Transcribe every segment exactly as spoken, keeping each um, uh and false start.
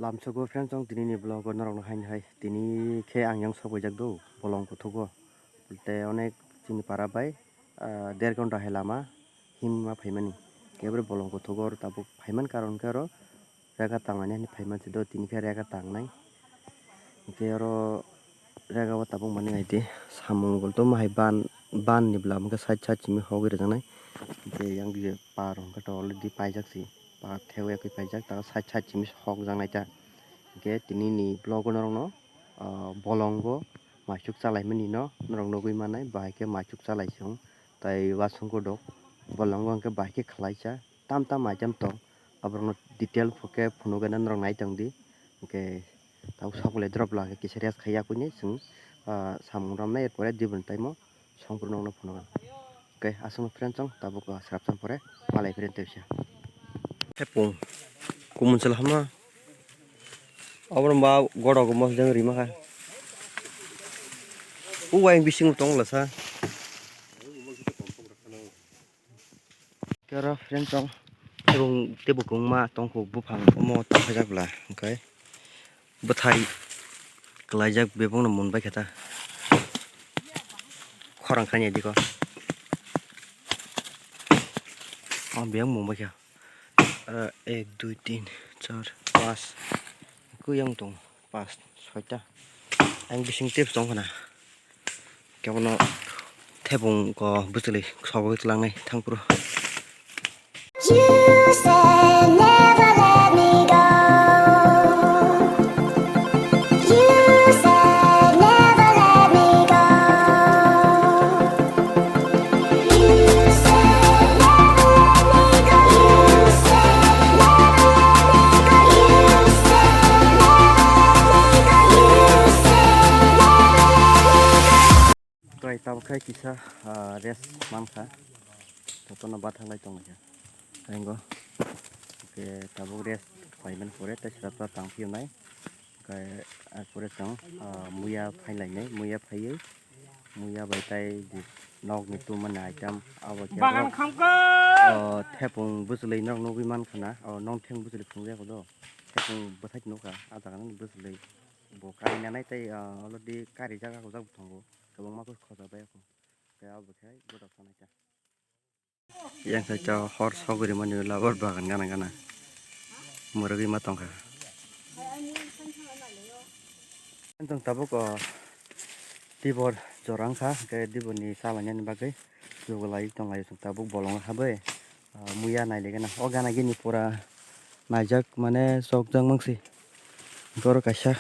Lamsogo friends, chwng tini ni vlog o norok no haino hai. Tini khe ang yang sok bai jak do, bolong kothogo. Tei onek chini para bai, ah, der ghonta hai lama himma phaimani. Khe abo bolong kothogo oro tabuk phaiman karon khe oro rega tangnani hani phaiman se do, tini khe rega tangnai. Hwnkhe oro rega o tabuk mani nai di, samung bo tongma hai ban, ban ni bwlam hwnkhe side side simi hogwi rwjaknai. Hwnkhe yang je par hwnkhe to already paijak se, par thewya khe paijak, ta side side simi hokjaknai ta. Hwnkhe tini ni vlog o norok no, ah, bolongo maichuk chalaimani no norok nugwi mannai, bahai khe maichuk chalai se wng. Tai wasung kodok bolongo hwnkhe bahai khe khwlaisa tam tam item tong, aborokno detail khe phunugwi norok nai tong di. Hwnkhe tabuk sok le drop la khe kisa rest khai ya kuni chwng, ah, samung romnai, er pore diboni time o songphuru nokno phunukgo. Hwnkhe aswkno friend chwng tabuk, ah, srapsa pore malai friend tei bisa. Hepung kumun chwla hama. Oborok ba godok mosdeng rima kha. O ayang bising tong lasa. Kero friend chong tebong tebong kwbangma tongkho buphang omo tongkhaijak bwla hwnkhe bwthai kwlaijak bebakno mun baikha ta khorang khainai dikho o bebak mun baikha. Ah, ek, dui, tin, char, pas. Kuyang tong, pas, soita. Ang bising tips tong khna. Kebono thebung ko bwchwlwi sogwi tlangnai thangphuru. You said never let me go. You said never let me go. Tei tabuk khe kisa, ah, rest mankha, jotono bathang lai tonglaikha. Tei bo hwnkhe tabuk rest khlaimani pore tei srapsa tang phiyonai. Hwnkhe, ah, pore chwng, ah, muya phailainai, muya phaiwi, muya bai tei je nokni tumani item, abo khe bagan oro, khamkha. Oh, thepung bwchwlwi norok nugwi mankha na, oh, nongtheng bwchwlwi phunukjak do, thepung bwthai nukha, ah jaga nani bwchwlwi bo kari nanai tei, ah, already karijak, ah, jak bo tongo, kwbangma khe khojabai kho, tei abo khe bothop sanai kha. Yang side o hor sogwi rimani labar bagan gana gana mwrwgwi ma tongkha. Chwng tabuk o dibor jora wngkha, hwnkhe diborni chalainani bagwi jugalai tonglaio chwng tabuk bolongo habwi, ah, muya nailaigana. O gana gini pura naijak mane chokjak mangsi. Borok kaisa,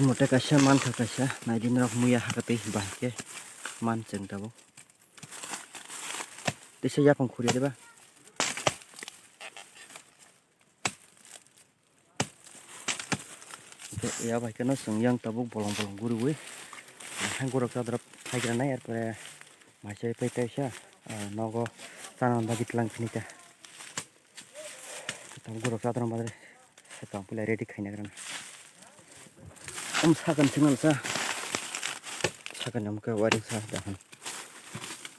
mote kaisa mankha kaisa, naidi norok muya hakatwi bahai khe man chwng tabuk. Tisa yapang khuriya diba? Hwnkhe ya bai kheno chwng yang tabuk bolong bolong guriwi. Hang gurok chadra phaigra nai, erpore maisai pai kaisa, ah, nogo chana bagwi tlang phini ta. Tabuk gurok chadra bagwi. Tong pila ready khaina grana. Om sakan singal sa. Sakan om ke waring sa dahan.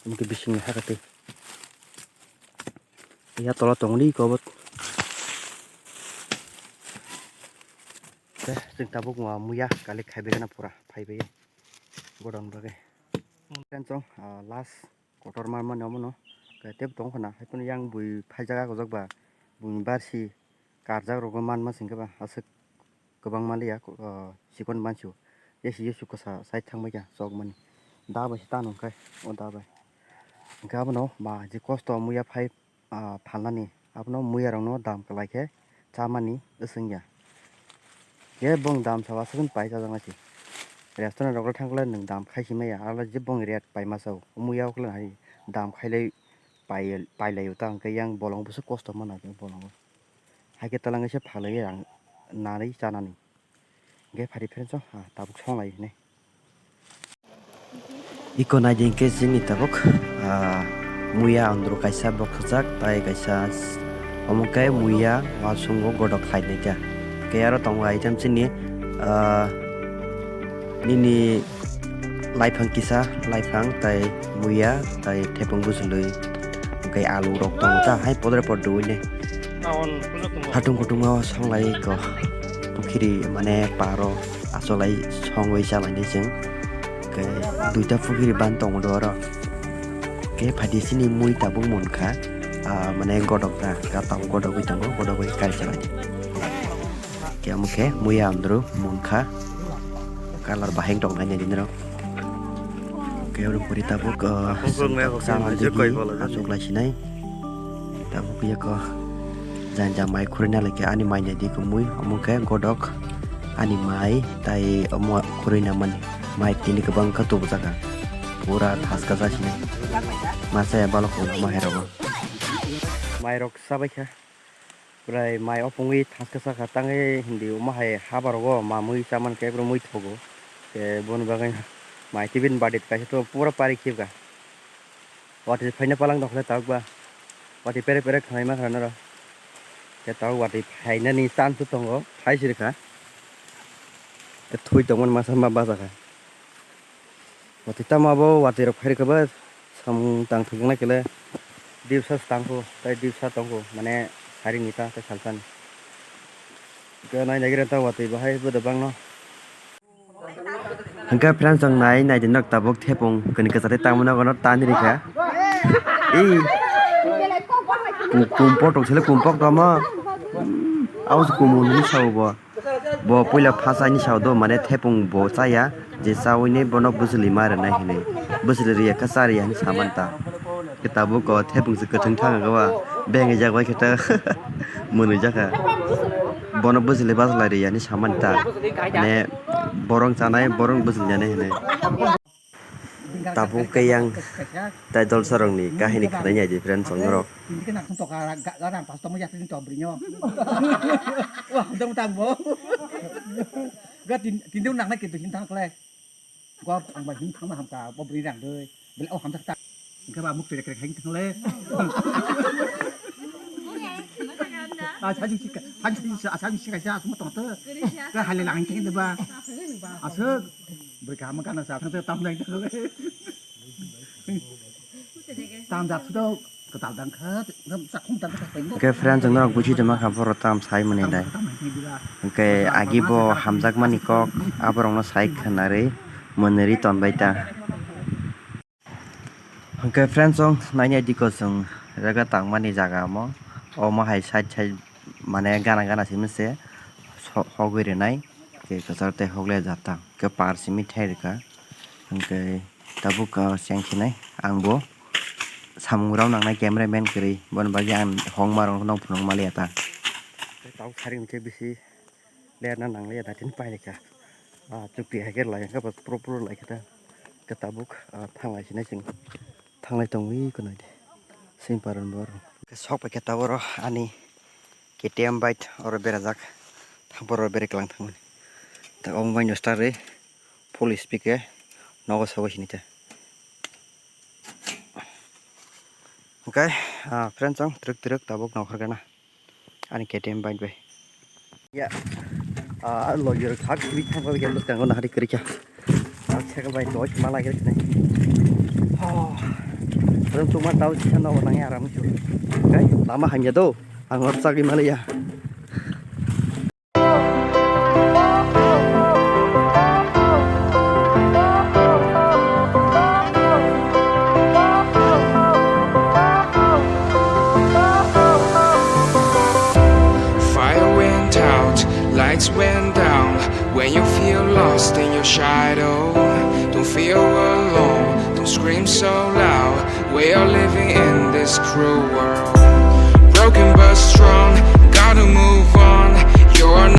Om ke bising ni hakati. Ya tola tong ni kobot. Teh, sing tabuk ma muya kali khai begana pura phai be. Godon bage. Kan chong, ah, last kotor man mani omono. Khe tebo tong khna, hai phano yang bui phaijak agujak ba, buini barsi karjak rokbo man ma singkhe ba, aswk kwbang manliya, ah, chikon mansiyo. Jesi jesu kwsa side thangbai kha chok mani. Da bai se tano khai, o da bai. Hwnkhe abono ba je kosto muya phai, ah, phalnani, abono muya rokno dam kwlai khe chamani wswngya. Je bong dam saba aswkno pai chajaknai se. Restaurant rok thang khlai nwng dam khai si maya, aro je bong rate pai masa o, muya o khlai hai dam khailai pai, pailaio ta, hwnkhe yang bolong bwswk kosto mana khe bolongo. Hai khe twlang khe se phalwi rang narwi chanani. Hwnkhe phari phensong, ah, tabuk songlai hinwi. Iko naidi hwnkhe chini tabuk, ah, muya andro kaisa bokhajak, tai kaisa omo khe muya wasungo godok khainai kha. Hwnkhe aro tongo item chini, ah, nini laifang kisa, laifang tai muya, tai thepung bujlwi, hwnkhe alu rok tongo ta, hai podre podre ui le. Hatung kutung o songlai ko pukhiri mane paro asolai songwi chalainai chwng. Ke duita pukhiri ban tongo do oro. Ke phaidi sini mui tabuk munkha, ah, mane godok da, ka tabuk godogwi tongo, godogwi kai chalai. Ke omo khe muya andru munkha, colour bahai tongnai nai dinro. Ke oro puri tabuk, ah, sama digi aswk lai sinai. Tabuk yako jang jang mai khurina lai khe ani mai nai di kumui, omo khe godok ani mai tai omo khurina mani mai tini kwbang khe tubu jaga pura thaska ja sinai masa ya balok omo hai rogo. Mai rok sabai kha prai mai opungwi thaska saka tangwi hindi omo hai haba rogo mamui chaman khe bro mui thogo. Ke boni bagwi mai tibin badi kaisa to pura pari khibga. Watwi phaina palang dong khe tabuk ba. Watwi pere pere khanai ma khana noro. Khe tabuk watwi phainani chance tongo, phai siri kha. Khe thui tongmani masa ma baja kha. Watwi tamo abo watwi rok phai rwkha ba samung tang thwknai khe le dibsa se tang kho, tai dibsa tong kho, mane sari ni ta, tai salsa ni. Khe nai nai gre ta watwi bahai bo de bang no. Hwnkhe friends, chwng nai nai di nok tabuk thepung kani kwchar tei tangmani nogo no tani rikha. Ih. Ku-, kumpok tong sele kumpok tamo. Abo se kumun hinwi sao bo. Bo puila phasa hinwi sao do mane thepung bo chaya je chawi ni bono bwswlwi ma rwnai hinwi. Bwswlwi rwya khe cha rwya hinwi samani ta. Khe tabuk o thepung se kwthwng thang khe ba beng rijak bai khe ta mwnwi jakha. Bono bwswlwi bachlai rwya hinwi samani ta. Ne borong chanai borong bwswlwi janai hinwi. Tabuk khe yang tai dolsa rokni kahini khanai nai di friend song rok. Wah, dong tang bo. Ga tin, tin dong nang na ke tin thang kle. Gor ang bai him thangna hamka, bo bwrwi rang doi. Bele o hamjak ta. Hingke ba muk tere kere khaing thang le. Ah, sajing sika, sajing sika, sajing sika sa asmo tong to. Ka hale lang khaing de ba. Asuk. Bwrwi kaham gana sa thang tam nai thang le. Tam da thu do. Kwtal dang kha, ngam sa khum dang kha. Hwnkhe friend, chwng norok buchi tongma kha, borok tam sai mwnwi dai. Hwnkhe agi bo hamjakmani kok, aborokno sai khwnarwi mwnwi ri tonbai ta. Hwnkhe friend, chwng nainai diko chwng jaga tangmani jaga omo. Omo hai side side mane gana gana simi se so-, hogwi rwnai. Khe kwchar tei hok le jata. Khe par simi thai rwkha. Hwnkhe tabuk, ah, cheng khinai. Ang bo samung rok nangnai camera man kwrwi. Boni bagwi ang hokma rok no phunuk maliya ta. Tabuk sari hwnkhe bisi lerna nanglia da tini pailika. Ah, chukti hai khe lai khe pro pro lai khe ta. Khe tabuk, ah, thanglai sinai chwng. Thanglai tongwi kwnai de. Sing paron bor. Khe sok pai khe taboro ani K T M bike oro berajak. Thang poro bere klang thangmani. Ta omo bai no start ri full speed khe nogo sogo sini ta. Hwnkhe, ah, friend chong truk truk tabuk nokhor gana. Ani K T M bike bai. Ya. Ah, lawyer khak bi thang bai gel tang na hari kerja. Ah, cycle bai doi ma lagi ni. Oh. Belum cuma tahu sih sana orang yang aram itu. Kai, lama hanya tu. Ang orsak di Malaya. Fire went out, lights went down. When you feel lost in your shadow, don't feel alone, don't scream so loud. We are living in this cruel world. Broken but strong, gotta move on.